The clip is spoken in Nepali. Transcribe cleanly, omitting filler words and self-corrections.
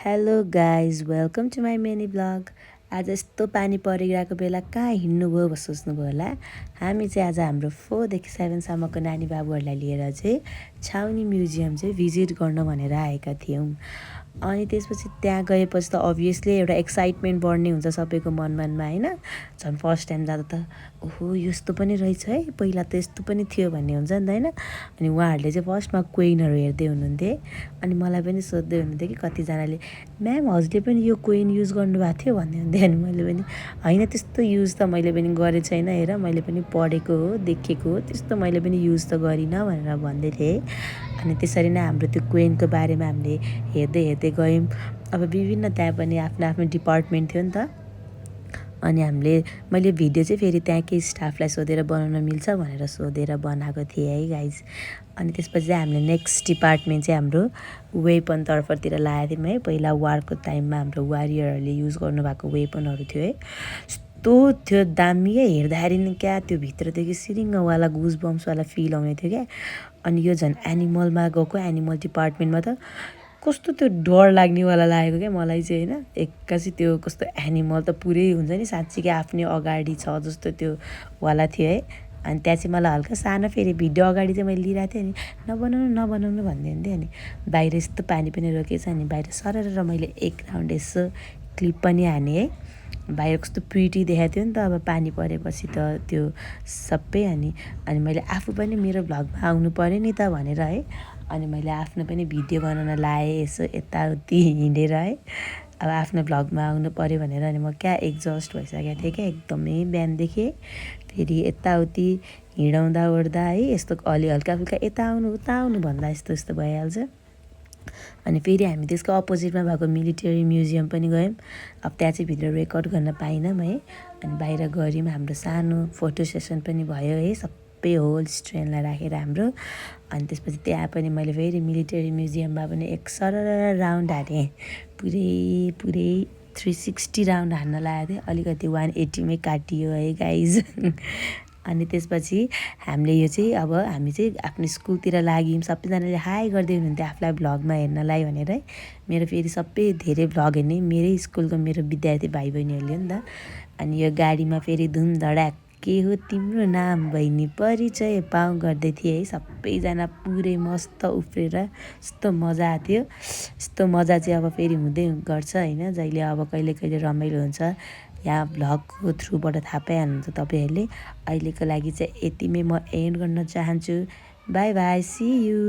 Hello guys welcome to my mini blog. आज यस्तो पानी परिरहेको बेला कहाँ हिँड्नुभयो भनेर सोच्नुभयो होला। हामी चाहिँ आज हाम्रो 4 देखि 7 सम्मको नानी बाबुहरूलाई लिएर चाहिँ छाउनी म्युजियम चाहिँ भिजिट गर्न भनेर आएका थियौँ। अनि त्यसपछि त्यहाँ गएपछि त अभियसली एउटा एक्साइटमेन्ट बढ्ने हुन्छ सबैको मनमा हैन। झन् फर्स्ट टाइम जाँदा त ओहो यस्तो पनि रहेछ है, पहिला त यस्तो पनि थियो भन्ने हुन्छ नि त हैन। अनि उहाँहरूले चाहिँ फर्स्टमा कोइनहरू हेर्दै हुनुहुन्थे। अनि मलाई पनि सोध्दै हुनुहुन्थ्यो कि कतिजनाले म्याम हजुरले पनि यो कोइन युज गर्नुभएको थियो भन्दै हुन्थ्यो। अनि मैले पनि होइन त्यस्तो युज त मैले पनि गरेको छैन, हेर मैले पनि पढेको हो देखेको हो, त्यस्तो मैले पनि युज त गरिनँ भनेर भन्दै थिएँ। अनि त्यसरी नै हाम्रो त्यो कोइनको बारेमा हामीले हेर्दै हेर्दै गयौँ। अब विभिन्न त्यहाँ पनि आफ्नो आफ्नो डिपार्टमेन्ट थियो नि त। अनि मैले भिडियो चाहिँ फेरि त्यहाँकै स्टाफलाई सोधेर बनाउन मिल्छ भनेर सोधेर बनाएको थिएँ है गाइज। अनि त्यसपछि चाहिँ हामीले नेक्स्ट डिपार्टमेन्ट चाहिँ हाम्रो वेपन तर्फतिर लागेको थियौँ है। पहिला वारको टाइममा हाम्रो वारियरहरूले युज गर्नुभएको वेपनहरू थियो है। यस्तो थियो दामी क्या, हेर्दाखेरि नि क्या त्यो भित्रदेखि सिरिङ्गवाला गुज बम्सवाला फिल आउने थियो क्या। अनि यो झन् एनिमलमा गएको, एनिमल डिपार्टमेन्टमा त कस्तो त्यो डर लाग्नेवाला लागेको क्या मलाई चाहिँ होइन। एक्कासी त्यो कस्तो एनिमल त पुरै हुन्छ नि साँच्चीकै आफ्नै अगाडि छ जस्तो त्यो वाला थियो है। अनि त्यहाँ चाहिँ मलाई हल्का सानो फेरि भिडियो अगाडि चाहिँ मैले लिइरहेको थिएँ। अनि नबनाउनु भन्दै हुन्थेँ। अनि बाहिर यस्तो पानी पनि रोकेछ। अनि बाहिर सरर मैले एक राउन्ड यसो क्लिप पनि हानेँ है। बाहिर कस्तो प्रिटी देखाएको थियो नि त अब पानी परेपछि त त्यो सबै। अनि मैले आफू पनि मेरो भ्लगमा आउनु पऱ्यो नि त भनेर है। अनि मैले आफ्नो पनि भिडियो बनाउन लाएँ यसो यताउति हिँडेर है। अब आफ्नो भ्लगमा आउनु पऱ्यो भनेर। अनि म क्या एक्जस्ट भइसकेको थिएँ क्या एकदमै बिहानदेखि। फेरि यताउति हिँडाउँदा ओर्दा है यस्तो अलि हल्का फुल्का यता आउनु उता आउनु भन्दा यस्तो भइहाल्छ। अनि फेरि हामी त्यसको अपोजिटमा भएको मिलिट्री म्युजियम पनि गयौँ। अब त्यहाँ चाहिँ भिडियो रेकर्ड गर्न पाइनँ है। अनि बाहिर गऱ्यौँ, हाम्रो सानो फोटो सेसन पनि भयो है, सबै होल स्ट्रेनलाई राखेर हाम्रो। अनि त्यसपछि त्यहाँ पनि मैले फेरि मिलिट्री म्युजियममा पनि एक सरर राउन्ड हानेँ। पुरै 360 राउन्ड हान्न लागेको थिएँ। अलिकति 180मै काटियो है गाइज। अनि त्यसपछि हामी चाहिँ आफ्नो स्कुलतिर लाग्यौँ। सबैजनाले हाई गर्दै हुनुहुन्थ्यो आफूलाई भ्लगमा हेर्नलाई भनेर है। मेरो फेरि सबै धेरै भ्लग हेर्ने मेरै स्कुलको मेरो विद्यार्थी भाइ बहिनीहरूले हो नि त। अनि यो गाडीमा फेरि धुमधडाक के हो तिम्रो नाम बहिनी परिचय पाऊँ गर्दै थिएँ है। सबैजना पुरै मस्त उफ्रेर यस्तो मजा आएको थियो। यस्तो मजा चाहिँ अब फेरि हुँदै गर्छ होइन। जहिले अब कहिले रमाइलो हुन्छ। यहाँ भ्लगको थ्रुबाट थाहा पाइहाल्नुहुन्छ तपाईँहरूले। अहिलेको लागि चाहिँ यतिमै म एन्ड गर्न चाहन्छु। Bye bye, see you.